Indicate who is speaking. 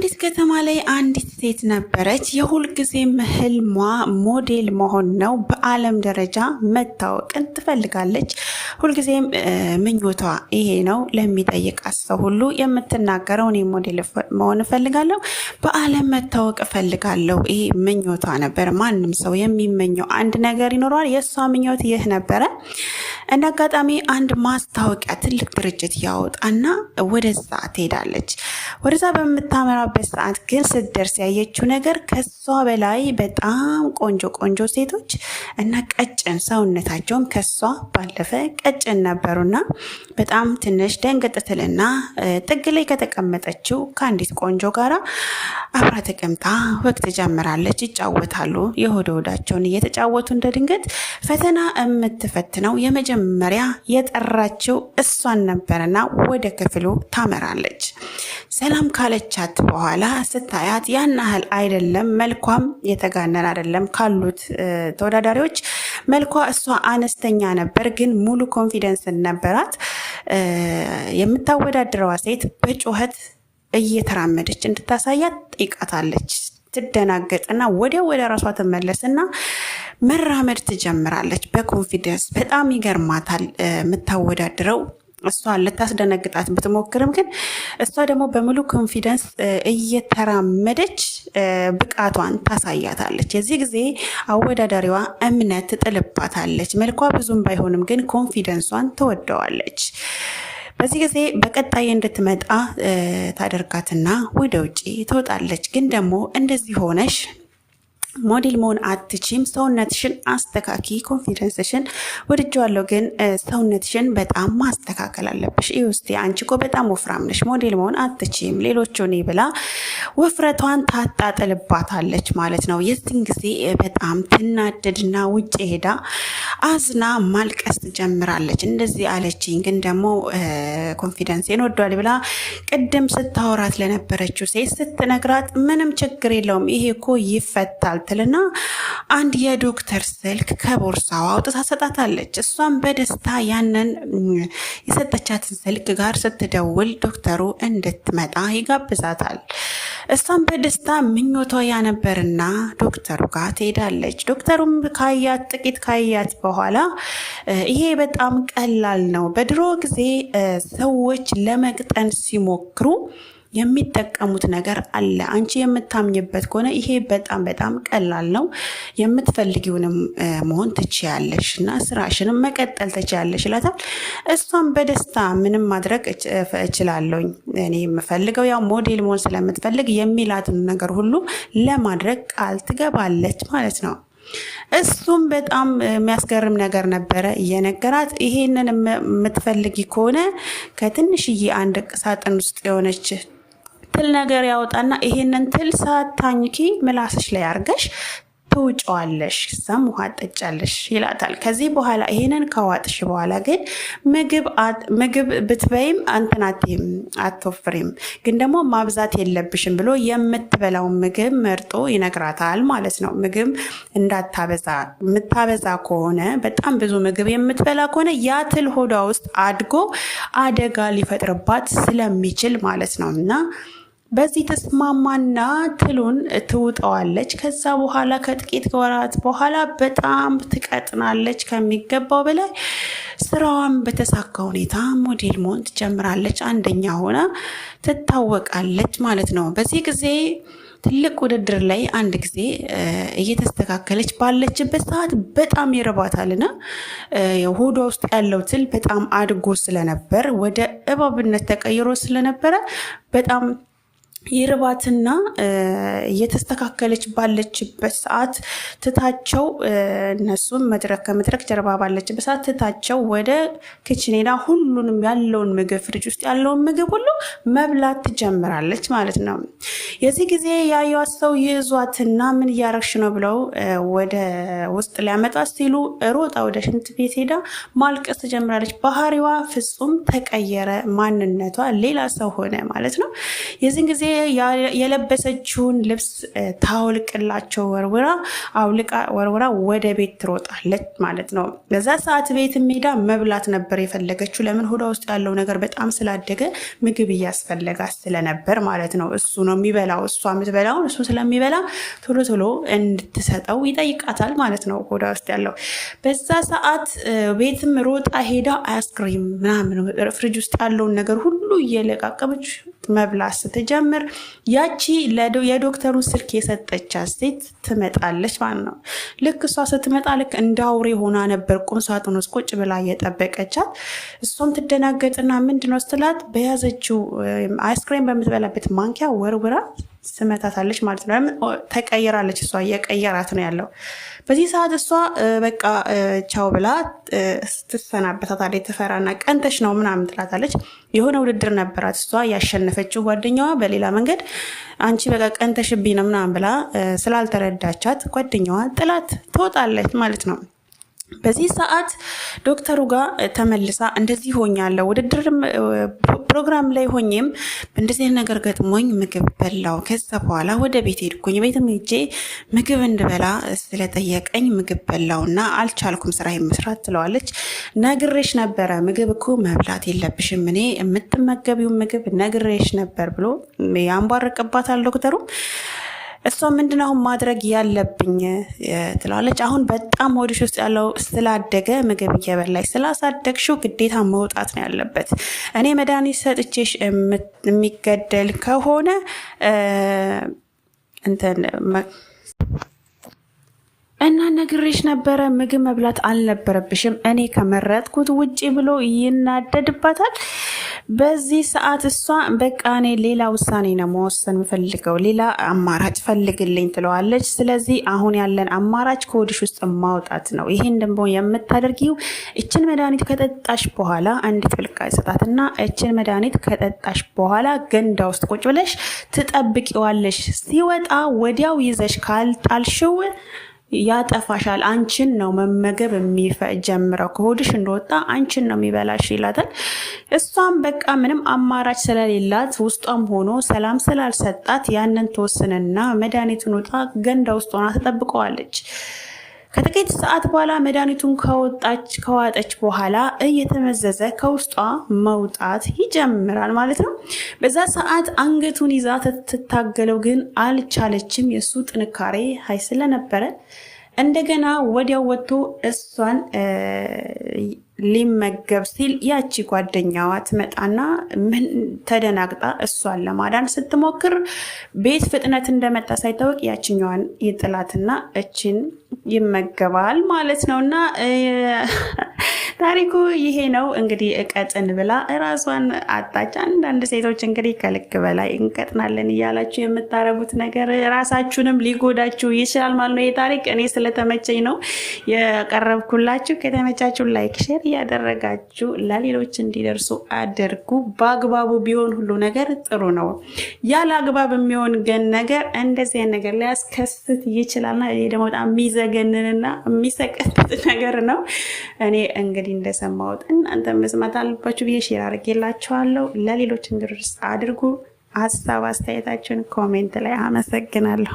Speaker 1: አንዲት ከተማ ላይ አንዲት ሴት ነበረች። የሁልጊዜም ህልሟ ሞዴል መሆን ነው። በዓለም ደረጃ መታወቅን ትፈልጋለች። ሁልጊዜም ምኞቷ ይሄ ነው። ለሚጠይቃት ሰው ሁሉ የምትናገረው እኔ ሞዴል መሆን እፈልጋለሁ፣ በዓለም መታወቅ እፈልጋለሁ። ይሄ ምኞቷ ነበር። ማንም ሰው የሚመኘው አንድ ነገር ይኖረዋል። የእሷ ምኞት ይህ ነበረ። እንደ አጋጣሚ አንድ ማስታወቂያ ትልቅ ድርጅት ያወጣና ወደዛ ትሄዳለች። ወደዛ በምታመራበት ሰዓት ግን ስትደርስ ያየችው ነገር ከሷ በላይ በጣም ቆንጆ ቆንጆ ሴቶች እና ቀጭን ሰውነታቸውም ከሷ ባለፈ ቀጭን ነበሩና በጣም ትንሽ ደንገጥ ትልና ጥግ ላይ ከተቀመጠችው ከአንዲት ቆንጆ ጋራ አብራ ተቀምጣ ወቅት ትጀምራለች። ይጫወታሉ። የሆደ ሆዳቸውን እየተጫወቱ እንደ ድንገት ፈተና የምትፈትነው የመጀመሪያ የጠራችው እሷን ነበረና ወደ ክፍሉ ታመራለች። ሰላም ካለቻት በኋላ ስታያት ያን ያህል አይደለም፣ መልኳም የተጋነን አይደለም። ካሉት ተወዳዳሪዎች መልኳ እሷ አነስተኛ ነበር፣ ግን ሙሉ confidence ነበራት። የምታወዳድረዋ ሴት በጩኸት እየተራመደች እንድታሳያት ጠይቃታለች። ትደናገጥና ወዲያው ወደ ራሷ ትመለስና መራመድ ትጀምራለች በ confidence። በጣም ይገርማታል። የምታወዳድረው እሷ ልታስደነግጣት ብትሞክርም ግን እሷ ደግሞ በሙሉ confidence እየተራመደች ብቃቷን ታሳያታለች። የዚህ ጊዜ አወዳዳሪዋ እምነት ትጥልባታለች። መልኳ ብዙም ባይሆንም ግን confidence ሷን ትወደዋለች። በዚህ ጊዜ በቀጣይ እንድትመጣ ታደርጋትና ወደ ውጭ ትወጣለች። ግን ደግሞ እንደዚህ ሆነሽ ሞዴል መሆን አትችም፣ ሰውነትሽን አስተካኪ፣ confidence ሽን ወድጄዋለሁ፣ ግን ሰውነትሽን በጣም ማስተካከል አለብሽ። ይህ ውስጥ አንቺ እኮ በጣም ወፍራም ነሽ፣ ሞዴል መሆን አትችም፣ ሌሎቹ እኔ ብላ ውፍረቷን ታጣጥልባታለች ማለት ነው። የዚህን ጊዜ በጣም ትናደድና ውጭ ሄዳ አዝና ማልቀስ ትጀምራለች። እንደዚህ አለችኝ፣ ግን ደግሞ confidence ኤን ወዷል ብላ ቅድም ስታወራት ለነበረችው ሴት ስትነግራት ምንም ችግር የለውም ይሄ እኮ ይፈታል ትልና አንድ የዶክተር ስልክ ከቦርሳዋ አውጥታ ሰጣታለች። እሷም በደስታ ያንን የሰጠቻትን ስልክ ጋር ስትደውል ዶክተሩ እንድትመጣ ይጋብዛታል። እሷም በደስታ ምኞቷ ያነበርና ዶክተሩ ጋር ትሄዳለች። ዶክተሩም ካያት ጥቂት ካያት በኋላ ይሄ በጣም ቀላል ነው፣ በድሮ ጊዜ ሰዎች ለመቅጠን ሲሞክሩ የሚጠቀሙት ነገር አለ። አንቺ የምታምኝበት ከሆነ ይሄ በጣም በጣም ቀላል ነው። የምትፈልጊውንም መሆን ትችያለሽ እና ስራሽንም መቀጠል ትችያለሽ ይላታል። እሷም በደስታ ምንም ማድረግ እችላለሁኝ፣ እኔ የምፈልገው ያው ሞዴል መሆን ስለምትፈልግ የሚላትን ነገር ሁሉ ለማድረግ ቃል ትገባለች ማለት ነው። እሱም በጣም የሚያስገርም ነገር ነበረ እየነገራት። ይሄንን የምትፈልጊ ከሆነ ከትንሽዬ አንድ ሳጥን ውስጥ የሆነች ትል ነገር ያወጣና ይሄንን ትል ሳታኝኪ ምላስሽ ላይ አርገሽ ትውጨዋለሽ፣ እዛም ውሃ ጠጫለሽ ይላታል። ከዚህ በኋላ ይሄንን ከዋጥሽ በኋላ ግን ምግብ ብትበይም እንትን አትይም፣ አትወፍሪም፣ ግን ደግሞ ማብዛት የለብሽም ብሎ የምትበላውን ምግብ መርጦ ይነግራታል ማለት ነው። ምግብ እንዳታበዛ፣ የምታበዛ ከሆነ በጣም ብዙ ምግብ የምትበላ ከሆነ ያ ትል ሆዷ ውስጥ አድጎ አደጋ ሊፈጥርባት ስለሚችል ማለት ነው። እና በዚህ ተስማማና ትሉን ትውጠዋለች። ከዛ በኋላ ከጥቂት ወራት በኋላ በጣም ትቀጥናለች ከሚገባው በላይ። ስራዋን በተሳካ ሁኔታ ሞዴል መሆን ትጀምራለች። አንደኛ ሆና ትታወቃለች ማለት ነው። በዚህ ጊዜ ትልቅ ውድድር ላይ አንድ ጊዜ እየተስተካከለች ባለችበት ሰዓት በጣም ይርባታልና ሆዷ ውስጥ ያለው ትል በጣም አድጎ ስለነበር ወደ እባብነት ተቀይሮ ስለነበረ በጣም ይርባትና እየተስተካከለች ባለችበት ሰዓት ትታቸው፣ እነሱም መድረክ ከመድረክ ጀርባ ባለችበት ሰዓት ትታቸው ወደ kitchen ሄዳ ሁሉንም ያለውን ምግብ፣ ፍሪጅ ውስጥ ያለውን ምግብ ሁሉ መብላት ትጀምራለች ማለት ነው። የዚህ ጊዜ ያዩት ሰው ይዟትና ምን እያረግሽ ነው ብለው ወደ ውስጥ ሊያመጣት ሲሉ ሮጣ ወደ ሽንት ቤት ሄዳ ማልቀስ ትጀምራለች። ባህሪዋ ፍጹም ተቀየረ፣ ማንነቷ ሌላ ሰው ሆነ ማለት ነው። የዚህን ጊዜ የለበሰችውን ልብስ ታውልቅላቸው ወርውራ፣ አውልቃ ወርውራ ወደ ቤት ትሮጣለች ማለት ነው። በዛ ሰዓት ቤት ሄዳ መብላት ነበር የፈለገችው። ለምን? ሆዷ ውስጥ ያለው ነገር በጣም ስላደገ ምግብ እያስፈለጋት ስለነበር ማለት ነው። እሱ ነው የሚበላው። ስለሚበላው እሷ የምትበላውን እሱ ስለሚበላ ቶሎ ቶሎ እንድትሰጠው ይጠይቃታል ማለት ነው። ሆዷ ውስጥ ያለው በዛ ሰዓት ቤትም ሮጣ ሄዳ አይስክሪም ምናምን ፍሪጅ ውስጥ ያለውን ነገር ሁሉ እየለቃቀመች መብላት ስትጀምር ያቺ የዶክተሩን ስልክ የሰጠቻት ሴት ትመጣለች ማለት ነው። ልክ እሷ ስትመጣ ልክ እንደ አውሬ ሆና ነበር ቁም ሳጥን ውስጥ ቁጭ ብላ እየጠበቀቻት። እሷም ትደናገጥና ምንድነው ስትላት በያዘችው አይስክሬም በምትበላበት ማንኪያ ወርውራ ስመታታለች ማለት ነው። ተቀይራለች፣ እሷ እየቀየራት ነው ያለው። በዚህ ሰዓት እሷ በቃ ቻው ብላ ትሰናበታታለች። ትፈራና ቀንተሽ ነው ምናምን ትላታለች። የሆነ ውድድር ነበራት እሷ ያሸነፈችው ጓደኛዋ በሌላ መንገድ አንቺ በቃ ቀንተሽብኝ ነው ምናምን ብላ ስላልተረዳቻት ጓደኛዋ ጥላት ትወጣለች ማለት ነው። በዚህ ሰዓት ዶክተሩ ጋር ተመልሳ እንደዚህ ሆኛለሁ፣ ውድድር ፕሮግራም ላይ ሆኜም እንደዚህ ነገር ገጥሞኝ ምግብ በላው። ከዛ በኋላ ወደ ቤት ሄድኩኝ። ቤትም ሄጄ ምግብ እንድበላ ስለጠየቀኝ ምግብ በላውና አልቻልኩም ስራ መስራት ትለዋለች። ነግሬሽ ነበረ ምግብ እኮ መብላት የለብሽም እኔ የምትመገቢው ምግብ ነግሬሽ ነበር ብሎ ያንቧርቅባታል ዶክተሩ። እሷ ምንድን አሁን ማድረግ ያለብኝ ትለዋለች። አሁን በጣም ሆድሽ ውስጥ ያለው ስላደገ ምግብ እየበላሽ ስላሳደግሽው ግዴታ መውጣት ነው ያለበት። እኔ መድኃኒት ሰጥቼሽ የሚገደል ከሆነ እንትን እና ነግሬሽ ነበረ ምግብ መብላት አልነበረብሽም እኔ ከመረጥኩት ውጪ ብሎ ይናደድባታል። በዚህ ሰዓት እሷ በቃ እኔ ሌላ ውሳኔ ነው መወሰን የምፈልገው፣ ሌላ አማራጭ ፈልግልኝ ትለዋለች። ስለዚህ አሁን ያለን አማራጭ ከሆድሽ ውስጥ ማውጣት ነው። ይሄን ደግሞ የምታደርጊው እችን መድኃኒት ከጠጣሽ በኋላ አንዲት ብልቃጥ ሰጣትና እችን መድኃኒት ከጠጣሽ በኋላ ገንዳ ውስጥ ቁጭ ብለሽ ትጠብቂዋለሽ። ሲወጣ ወዲያው ይዘሽ ካልጣልሽው ያጠፋሻል። አንቺን ነው መመገብ የሚጀምረው፣ ከሆድሽ እንደወጣ አንቺን ነው የሚበላሽ ይላታል። እሷም በቃ ምንም አማራጭ ስለሌላት ውስጧም ሆኖ ሰላም ስላልሰጣት ያንን ትወስንና መድኃኒቱን ውጣ ገንዳ ውስጥ ሆና ትጠብቀዋለች። ከጥቂት ሰዓት በኋላ መድኃኒቱን ከወጣች ከዋጠች በኋላ እየተመዘዘ ከውስጧ መውጣት ይጀምራል ማለት ነው። በዛ ሰዓት አንገቱን ይዛ ትታገለው ግን አልቻለችም። የእሱ ጥንካሬ high ስለነበረ እንደገና ወዲያው ወጥቶ እሷን ሊመገብ ሲል ያቺ ጓደኛዋ ትመጣና ምን ተደናግጣ እሷን ለማዳን ስትሞክር ቤት ፍጥነት እንደመጣ ሳይታወቅ ያችኛዋን ይጥላትና እችን ይመገባል ማለት ነው። እና ታሪኩ ይሄ ነው እንግዲህ። እቀጥን ብላ እራሷን አጣች። አንዳንድ ሴቶች እንግዲህ ከልክ በላይ እንቀጥናለን እያላችሁ የምታረጉት ነገር ራሳችሁንም ሊጎዳችሁ ይችላል ማለት ነው። ይህ ታሪክ እኔ ስለተመቸኝ ነው የቀረብኩላችሁ። ከተመቻችሁ like፣ share እያደረጋችሁ ለሌሎች እንዲደርሱ አድርጉ። በአግባቡ ቢሆን ሁሉ ነገር ጥሩ ነው። ያለ አግባብ የሚሆን ግን ነገር እንደዚህ ነገር ሊያስከስት ይችላልና ይሄ ደግሞ በጣም የሚዘገንንና የሚሰቀጥጥ ነገር ነው። እኔ እንግዲህ እንደሰማሁት እናንተ መስማት አለባችሁ ብዬ share አድርጌላችኋለሁ። ለሌሎች እንዲደርስ አድርጉ። ሀሳብ አስተያየታችሁን comment ላይ አመሰግናለሁ።